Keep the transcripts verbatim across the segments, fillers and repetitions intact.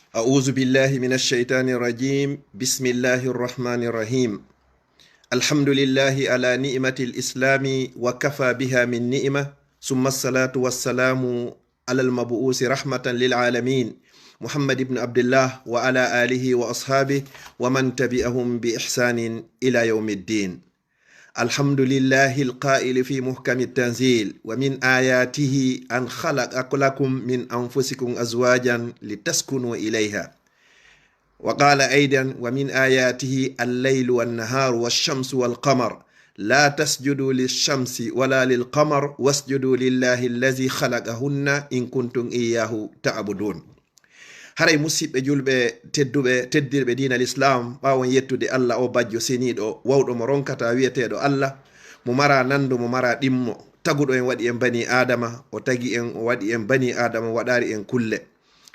أعوذ بالله من الشيطان الرجيم. بسم الله الرحمن الرحيم. الحمد لله على نعمة الإسلام وكفى بها من نعمة، ثم الصلاة والسلام على المبعوث رحمة للعالمين محمد بن عبد الله وعلى آله وأصحابه ومن تبعهم بإحسان إلى يوم الدين. الحمد لله القائل في محكم التنزيل: ومن آياته أن خلق لكم من أنفسكم أزواجا لتسكنوا إليها. وقال أيضا: ومن آياته الليل والنهار والشمس والقمر لا تسجدوا للشمس ولا للقمر واسجدوا لله الذي خلقهن إن كنتم إياه تعبدون. Haray, musiɓɓe julɓe tedduɓe, teddirɓe diina Lislaam, ɓaawo on yettude Allah, o bajjo seniiɗo, wawɗo mo ronkata, wi'eteeɗo Allah, mo mara nando, mo mara ɗimmo, taguɗo en, waɗi en bani Aadama, o tagi en, o waɗi en bani Aadama, o waɗaari en kulle.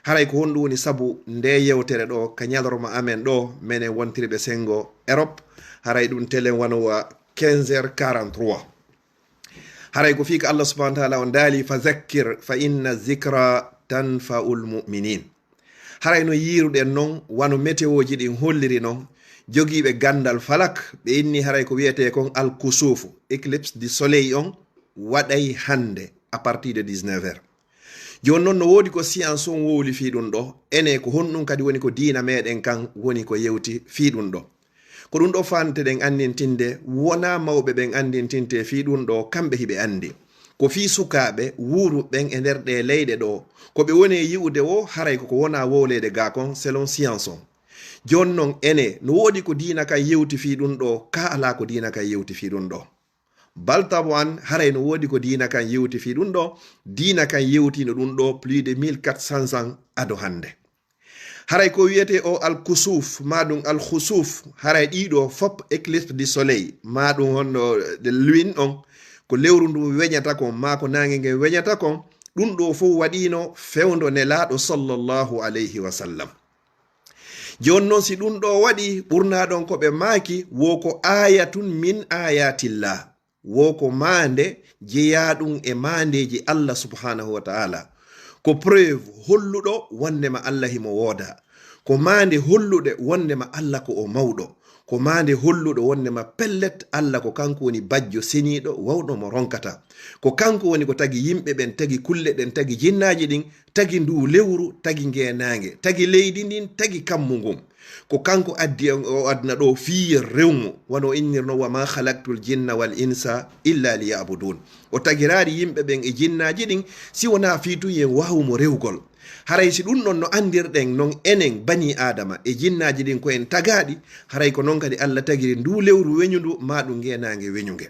Haray ko honɗum woni sabu nde yewtere ɗo, ka ñalorma amen ɗo, menen wontirɓe sengo Europe? Haray ɗum telen wano wa quinze heures quarante-trois. Haray ko fii ka Allah subhanahu wa taala on daali: "Fa zakkir fa inna zikra tanfa'ul mu'minin." Haray no yiiruɗen non, wano météo ji ɗin holliri non, jogiiɓe gandal falak, ɓe inni haray ko wi'etee kon al kusufu, éclipse du soleil on, waɗay hande à partir de dix-neuf heures. Jooni non, no woodi ko science on wowli fii ɗum ɗo, ene ko honɗum kadi woni ko diina meɗen kan woni ko yewti fii ɗum ɗo. Ko ɗum ɗo fanteɗen anndintinde, wonaa mawɓe ɓen anndintinte fii ɗum ɗo, kamɓe hiɓe anndi. Ko fii sukaaɓe wuuruɓe ɓen e nder ɗee leyɗe ɗo, ko ɓe woni e yi'ude wo, haray ko ko wonaa wowleede gaa kon, selon science on. Jooni non, ene, no woodi ko diina kan yewti fii ɗum ɗo, kaa alaa ko diina kan yewti fii ɗum ɗo? Bal taban, haray no woodi ko diina kan yewti fii ɗum ɗo, diina kan yewtiino ɗum ɗo plus de mille quatre cents ans ado hannde. Haray ko wi'etee o al-kusuf, maa ɗum al-khusuf, haray ɗii ɗoo fop, éclipse du soleil, maa ɗum honno de lune on, ko lewru ndun weñata kon, maa ko naange ngen weñata kon, ɗum ɗoo fow waɗiino fewndo Nelaaɗo sallallahu alayhi wa sallam. Jooni non, si ɗum ɗoo waɗi, ɓurnaa ɗon ko ɓe maaki, wo ko ayatun min ayatillah. Wo ko maande jeyaaɗum e maandeeji Allah subhanahu wa ta'ala. Ko preuve holluɗo wondema Allah himo wooda. Ko maande holluɗe wondema Allah ko o mawɗo. Ko maande holluɗo wondema pellet Allah ko kanko woni bajjo seniiɗo, wawɗo mo ronkata. Ko kanko woni ko tagi yimɓe ɓen, tagi kulle ɗen, tagi jinnaaji ɗin, tagi nduu lewru, tagi ngee naange, tagi leydi ndin, tagi kammu ngun. Ko kanko addi en o aduna ɗoo fii rewmo, wano o innirno: "Wa ma khalaqtul jinna wal insa illa liya'budun." O tagiraali yimɓe ɓen e jinnaaji ɗin si wonaa fii tun yen waawu mo rewgol. Haray si ɗum ɗon no anndirɗen non enen banii Aadama e jinnaaji ɗin ko en tagaaɗi, haray ko non kadi Allah tagiri nduu lewru weñundu, maa ɗum ngee naange weñunge.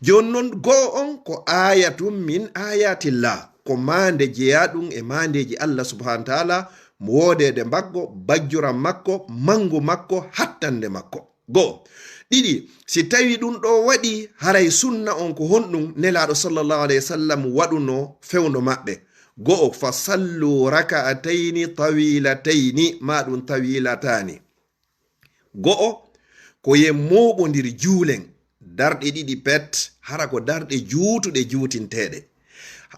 Jooni non, go'o on ko ayatun min ayatillah, ko maande jeyaaɗum e maandeeji Allah subhanahu wa ta'ala, woodeede makko, bajjuram makko, mangu makko, hattande makko. Go'o. Ɗiɗi, si tawi ɗum ɗoo waɗi, haray sunna on ko honɗum Nelaaɗo sallallahu alayhi wa sallam waɗuno fewndo maɓɓe? Go'o, fa sallu raka'atayni tawilatayni, maa ɗum tawilataani. Go'o, ko yen mooɓondir juulen, darɗe ɗiɗi pet, hara ko darɗe juutuɗe juutinteeɗe.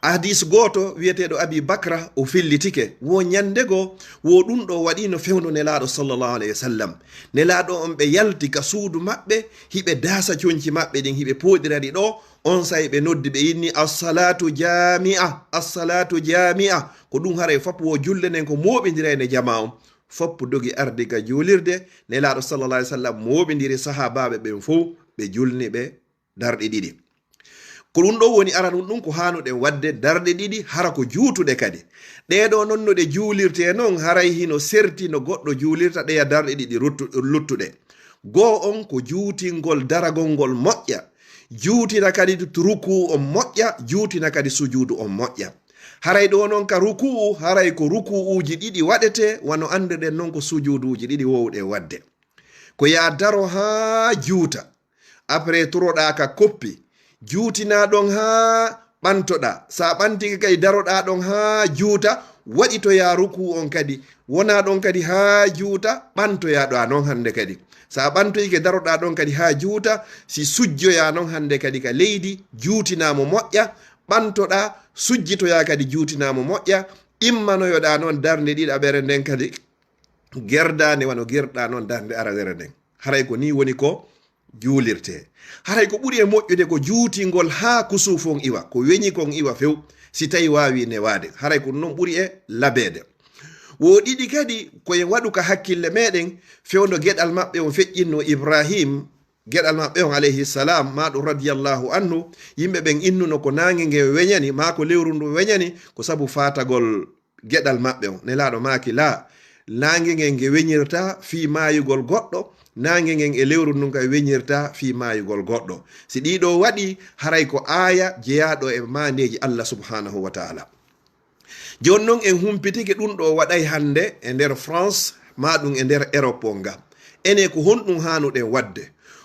Hadis gooto wi'eteeɗo Abi Bakra, o fillitike, wo ñande goo, wo ɗum ɗoo waɗiino fewndo Nelaaɗo sallallahu alayhi wa sallam. Nelaaɗo on, ɓe yalti ka suudu maɓɓe, hiɓe daasa conci maɓɓe ɗin, hiɓe pooɗirani ɗoo, onsay ɓe noddi, ɓe inni: "Assalatu jami'a, assalatu jami'a." Ko ɗum haray fop wo julde nden ko mooɓindirayne jamaa on. Foppu dogi ardi ka juulirde, Nelaaɗo sallallahu alayhi wa sallam mooɓindiri sahaabaaɓe ɓen fow, ɓe julni ɓe darɗe ɗiɗi. Ko ɗum ɗoo woni aranun ɗum ko haanuɗen waɗde darɗe ɗiɗi, hara ko juutuɗe kadi. Ɗee ɗoo non no ɗe juulirtee non, haray hino serti no goɗɗo juulirta ɗeya darɗe ɗiɗi ruttu-, luttuɗe. Goo on ko juutingol daragol ngol moƴƴa, juutina kadi rukuu on moƴƴa, juutina kadi sujuudu on moƴƴa. Haray ɗoo non ka ruku'u, haray ko ruku'uuji ɗiɗi waɗetee, wano anndirɗen non ko sujuuduuji ɗiɗi wowɗen waɗde. Ko yaa daro haa juuta, après turoɗaa ka koppi, juutinaa ɗon haa ɓantoɗaa. Sa ɓantike kay daroɗaa ɗon haa juuta, waɗitoyaa ruku'u on kadi, wonaa ɗon kadi haa juuta, ɓantoyaa ɗo a non hannde kadi. Sa ɓantoyike daroɗaa ɗon kadi haa juuta, si sujjoyaa non hannde kadi ka leydi, juutinaa mo moƴƴa, ɓantoɗaa, sujjitoyaa kadi, juutinaa mo moƴƴa, immanoyoɗaa noon darnde ɗiɗaɓere nden kadi, gerdaande wano gerɗaa noon darnde aranere nden. Haray ko nii woni ko juulirtee. Haray ko ɓuri e moƴƴude ko juutingol haa kusuuf on iwa, ko weñi kon iwa few, si tawi waawii newaade. Haray ko ɗum ɗon ɓuri e labeede. Wo ɗiɗi kadi, ko en waɗu ka hakkille meɗen, fewndo geɗal maɓɓe on feƴƴinno Ibrahim, geɗal maɓɓe on alayhi salam, maa ɗum radiyallahu anhu, yimɓe ɓen innuno ko naange ngen weñani, maa ko lewru ndun weñani, ko sabu faatagol geɗal maɓɓe on. Nelaaɗo maaki, laa, naange ngen nge weñirta fii maayugol goɗɗo, naange ngen e lewru ndun kay weñirta fii maayugol goɗɗo. Si ɗii ɗoo waɗi, haray ko aaya jeyaaɗo e maandeeji Allah subhanahu wa ta'ala. Jooni non en humpitike ɗum ɗoo waɗay hannde e nder France, maa ɗum e nder Europe on nga. Enen ko honɗum haanuɗen waɗde?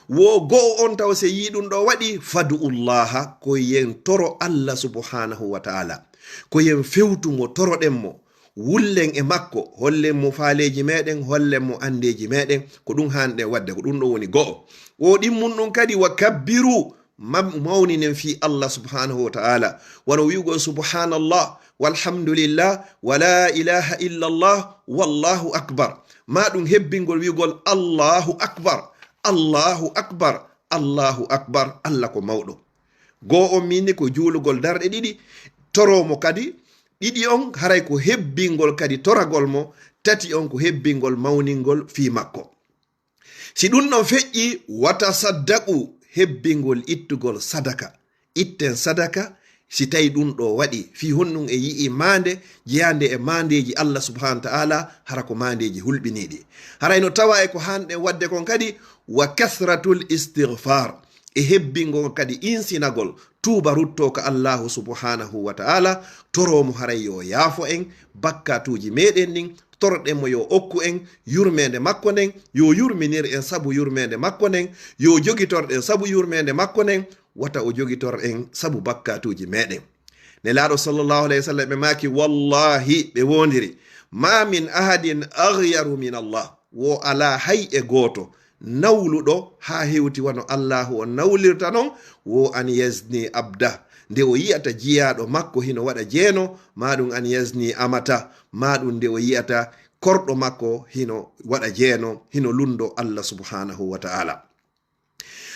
Wo go'o on taw se yii ɗum ɗoo waɗi, fadu'ullaha, ko yen toro Allah subhanahu wa ta'ala. Ko yen fewtu mo, toroɗen mo, wullen e makko, hollen mo faaleeji meɗen, hollen mo anndeeji meɗen, ko ɗum haanɗen waɗde, ko ɗum ɗoo woni go'o. Wo ɗimmun ɗum kadi, wa kabbiru, mam-, mawninen fii Allah subhanahu wa ta'ala, wano wi'ugol subhanallah, walhamdulillah, wa la ilaha illallah, wallahu akbar. Maa ɗum hebbingol wi'ugol Allahu akbar, Allahu akbar, Allahu akbar, Allah ko mawɗo. Goo on minni ko juulugol darɗe ɗiɗi, toro mo kadi. Ɗiɗi on haray ko hebbingol kadi toragol mo, tati on ko hebbingol mawningol fii makko. Si ɗum ɗon feƴƴi, wata saddaqu, hebbingol ittugol sadaka. Itten sadaka, si tawi ɗum ɗoo waɗi, fii honɗum e yi'i maande, jeyaande e maandeeji Allah subhanahu wa ta'ala, hara ko maandeeji hulɓiniiɗi. Haray no tawa e ko haanɗen waɗde kon kadi, wa kasratul istighfar, e hebbingol kadi insinagol, tuuba ruttoo ka Allahu subhanahu wa ta'ala, toroo mo haray yo yaafo en bakkaatuuji meɗen ɗin, toroɗen mo yo okku en yurmeende makko nden, yo yurminir en sabu yurmeende makko nden, yo jogitor ɗen sabu yurmeende makko nden, wata o jogitor en sabu bakkaatuuji meɗen. Nelaaɗo sallallahu alayhi wa sallam ɓe maaki, wallahi ɓe woondiri, ma min ahadin aghyaru min Allah, wo alaa hay e gooto nawluɗo haa hewti wano Allaahu on nawlirta non, wo an yazni abda, nde o yi'ata jiyaaɗo makko hino waɗa jeeno, maa ɗum an yazni amata, maa ɗum nde o yi'ata korɗo makko hino waɗa jeeno, hino lundo Allah subhanahu wa ta'ala.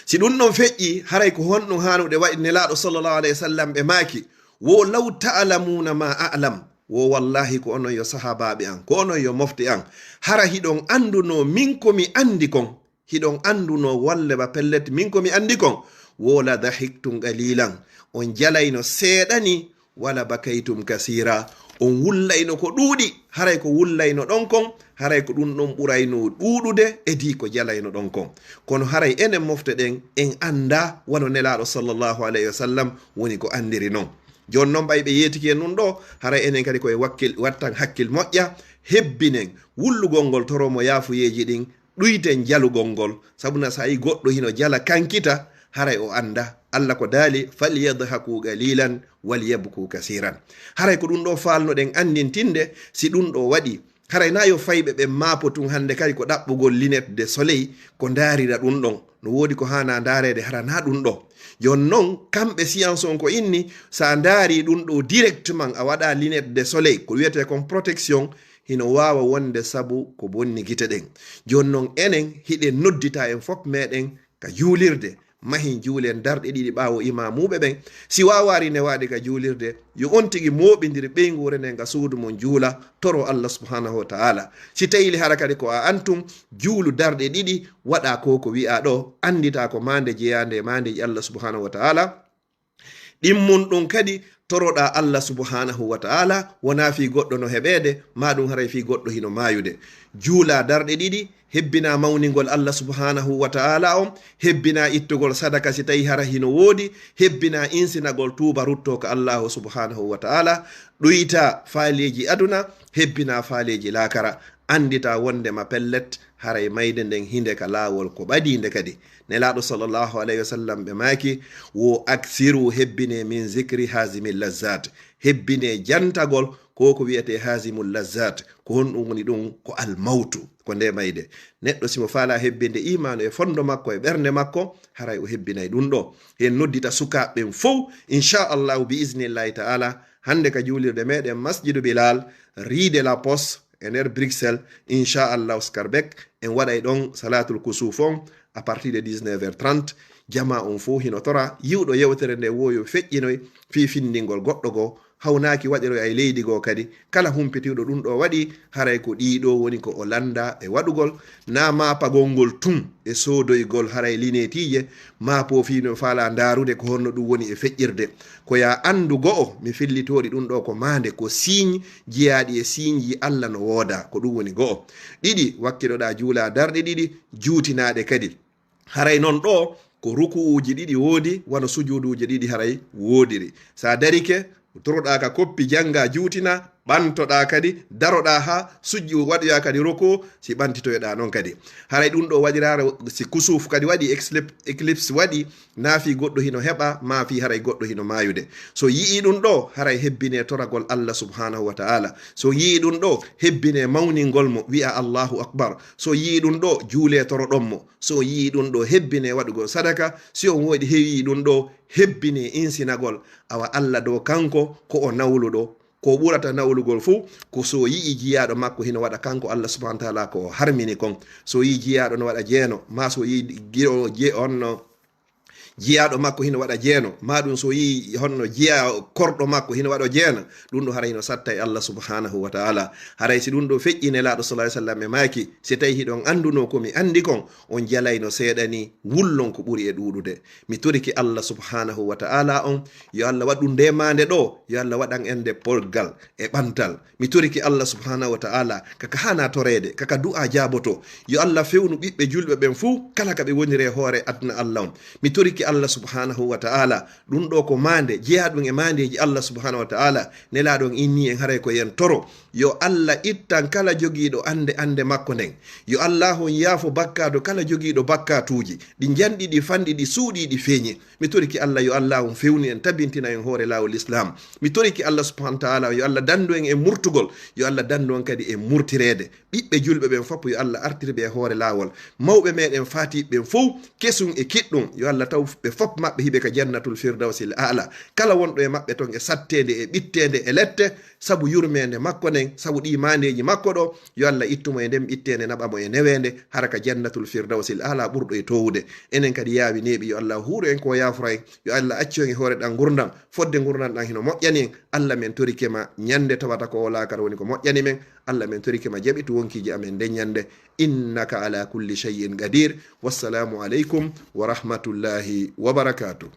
Si ɗum ɗon feƴƴi, haray ko honɗum haanude waɗi? Nelaaɗo sallallahu alayhi wa sallam ɓe maaki, wo law ta'lamuna ma a'lam, wo wallahi ko onon yo sahaabaaɓe an, ko onon yo mofte an, hara hiɗon anndunoo min ko mi anndi kon, hiɗon anndunoo wolle ba pellet min ko mi anndi kon, wo la dahiktum qalilan, on jalayno seeɗa ni, wala bakaytum kasira, on wullayno ko ɗuuɗi, haray ko wullayno ɗon kon, haray ko ɗum ɗon ɓurayno ɗuuɗude e dii ko jalayno ɗon kon. Kono haray enen mofte ɗen en annda wano Nelaaɗo sallallahu alayhi wa sallam woni ko anndiri non. Jooni non ɓay ɓe yeetike nun ɗo, haray enen kadi ko e wakkil, wattan hakkil moƴƴa, hebbinen wullugol ngol toro mo yaafuyeeji ɗin, ɗuyten jalugol ngol, sabuna so a yi goɗɗo hino jala kankita, haray o annda. Allah ko daali, "Falyadhaku qalilan walyabku kasiran." Haray ko ɗum ɗo faalnoɗen anndintinde, si ɗum ɗo waɗi, haray na yo fayɓe ɓen maapo tun hannde kadi ko ɗaɓɓugol lunette de soleil, ko ndaarira ɗum ɗon. No woodi ko haana ndaareede hara na ɗum ɗo. Jooni non, kamɓe science on ko inni, sa ndaari ɗum ɗo directement, a waɗa lunette de soleil, ko wiyetee kon protection, hino waawa wonde sabu ko bonni gite ɗen. Jooni non, enen hiɗen noddita en fof meɗen ka juulirde, mahin juulen darɗe ɗiɗi ɓaawo imaamuuɓe ɓen. Si waawaari newaade ka juulirde, yo on tigi mooɓindir ɓeynguure nden ka suudu mum juula, toro Allah subhanahu wa ta'ala. Si tawii hara kadi ko a antum, juulu darɗe ɗiɗi, waɗa ko ko wi'aa ɗo, annditaa ko maande jeyaande e maandeeji Allah subhanahu wa ta'ala. Ɗimmun ɗum kadi toroɗaa Allah subhanahu wa ta'ala, wonaa fii goɗɗo no heɓeede, maa ɗum haray fii goɗɗo hino maayude. Juulaa darɗe ɗiɗi, hebbinaa mawningol Allah subhanahu wa ta'ala on, hebbinaa ittugol sadaka si tawii hara hino woodi, hebbinaa insinagol tuuba ruttoo ka Allahu subhanahu wa ta'ala, ɗuytaa faaleeji aduna, hebbinaa faaleeji laakara, annditaa wondema pellet, haray mayde nden hinde ka laawol ko ɓadiinde kadi. Nelaaɗo sallallahu alayhi wa sallam ɓe maaki, wo aksiru, hebbine, min zikri hazimi lazzat, hebbine jantagol ko ko wiyetee hazimul lazzat. Ko honɗum woni ɗum? Ko almawtu, ko nde mayde. Neɗɗo si mo faala hebbinde imaanu e fondo makko e ɓernde makko, haray o hebbinay ɗum ɗo. Hen noddita sukaaɓe ɓen fow, inchallahu bi iznillahi ta'ala, Hannde ka juulirde meɗen Masjidu Bilal, rue de la Poste, e nder Bruxelles, inchallahu Schaerbeek, en waɗay ɗon salatul kusuf on à partir de dix-neuf heures trente. Jama on fof hino tora, yi'uɗo yewtere nde woo yo feƴƴinoy fii findingol goɗɗo goo, hawnaaki waɗiroy ay leydi goo kadi. Kala humpitiiɗo ɗum ɗoo waɗi, haray ko ɗii ɗoo woni ko o lannda e waɗugol, naa maapagol ngol tun e soodoygol haray lineetiije, maa poofiino faalaa ndaarude ko honno ɗum woni e feƴƴirde. Ko yaa anndu go'o, mi fillitooɗi ɗum ɗoo ko maande, ko siiñ jeyaaɗi e siiñji Alla no woodaa, ko ɗum woni go'o. Ɗiɗi, wakkiloɗaa juulaa darɗe ɗiɗi, juutinaaɗe kadi. Haray non ɗoo, ko ruku'uuji ɗiɗi woodi, wano sujuuduuji ɗiɗi haray woodiri. Sa darike, toroɗaa ka koppi, janngaa, juutinaa, ɓantoɗaa kadi, daroɗaa haa sujju, waɗoyaa kadi roko, si ɓantitoyoɗaa non kadi. Haray ɗum ɗoo waɗiraare, si kusuuf kadi waɗi, éclip-, éclipse waɗi, naa fii goɗɗo hino heɓa, maa fii haray goɗɗo hino maayude. So yi'ii ɗum ɗoo, haray hebbinee toragol Alla subhanahu wa ta'ala. So yi'ii ɗum ɗoo, hebbinee mawningol mo, wi'a Allahu Akbar. So yi'ii ɗum ɗoo, juulee toroɗon mo. So yi'ii ɗum ɗoo, hebbinee waɗugol sadaka. Si on woodi heewii ɗum ɗoo, hebbinee insinagol. Awa Alla dow kanko, ko o nawluɗo. Ko ɓurata nawlugol fuu, ko so yi'ii jiyaaɗo makko hino waɗa kanko Alla subhanahu wa ta'ala ko o harmini kon. So yi'ii jiyaaɗo no waɗa jeeno, maa so yi'ii giɗo je-, honno jiyaaɗo makko hino waɗa jeeno, maa ɗum so yi'ii honno jiya korɗo makko hino waɗa jeeno, ɗum ɗo haray hino satta e Alla subhanahu wa ta'ala. Haray si ɗum ɗo feƴƴi Nelaaɗo sallallahu alaihi wasallam e maaki, si tawi hiɗon anduno ko mi andi kon, on jalayno seeɗa ni, wullon ko ɓuri e ɗuuɗude. Mi torike Alla subhanahu wa ta'ala on, yo Alla waɗu nde maande ɗo, yo Alla waɗan en nde polgal e ɓantal. Mi torike Alla subhanahu wa ta'ala, kaka hana toreede, kaka du'a jaaboto. Yo Alla fewnu ɓiɓɓe julɓe ɓen fuu, kala ka ɓe woniri e hoore aduna Alla on. Mi torike Alla subhanahu wa ta'ala, ɗum ɗo ko maande, jeyaa ɗum e maandeeji Alla subhanahu wa ta'ala. Nelaaɗo on inni en haray ko yen toro. Yo Alla ittan kala jogiiɗo ande, ande makko nden. Yo Alla on yaafo bakkaado kala jogiiɗo bakkaatuuji. Ɗi njanɗi, ɗi fanɗi, ɗi suuɗi, ɗi feeñi. Mi toriki Alla, yo Alla on fewnu en, tabintina en hoore laawol Islam. Mi toriki Alla subhanahu wa ta'ala, yo Alla dandu en e murtugol, yo Alla dandu en kadi e murtireede. Ɓiɓɓe julɓe ɓen fop, yo Alla artir ɓe e hoore laawol. Mawɓe meɗen faatiiɓe ɓen fow, kesun e kiɗɗun, yo Alla taw ɓe fop maɓɓe hiɓe ka jannatul firdawsil a'la. Kala wonɗo e maɓɓe ton e satteende e ɓitteende e lette, sabu yurmeende makko nden, sabu ɗi maandeeji makko ɗo, yo Alla ittu mo e nden ɓitteende, naɓa mo e neweende, hara ka jannatul firdawsil a'la ɓurɗo e towude. Enen kadi yaawi neeɓi, yo Alla huuru en ko yaafora en, yo Alla accu en e hoore ɗan ngurndan, fodde ngurndan ɗan hino moƴƴani en. Alla, men torike ma ñande tawata ko o laakara woni ko moƴƴani men. Alla, men torike ma jaɓitu wonkiiji amen nden ñande. Innaka ala kulli shay'in qadir. Wassalamu aleykum wa rahmatullahi wa barakatuh.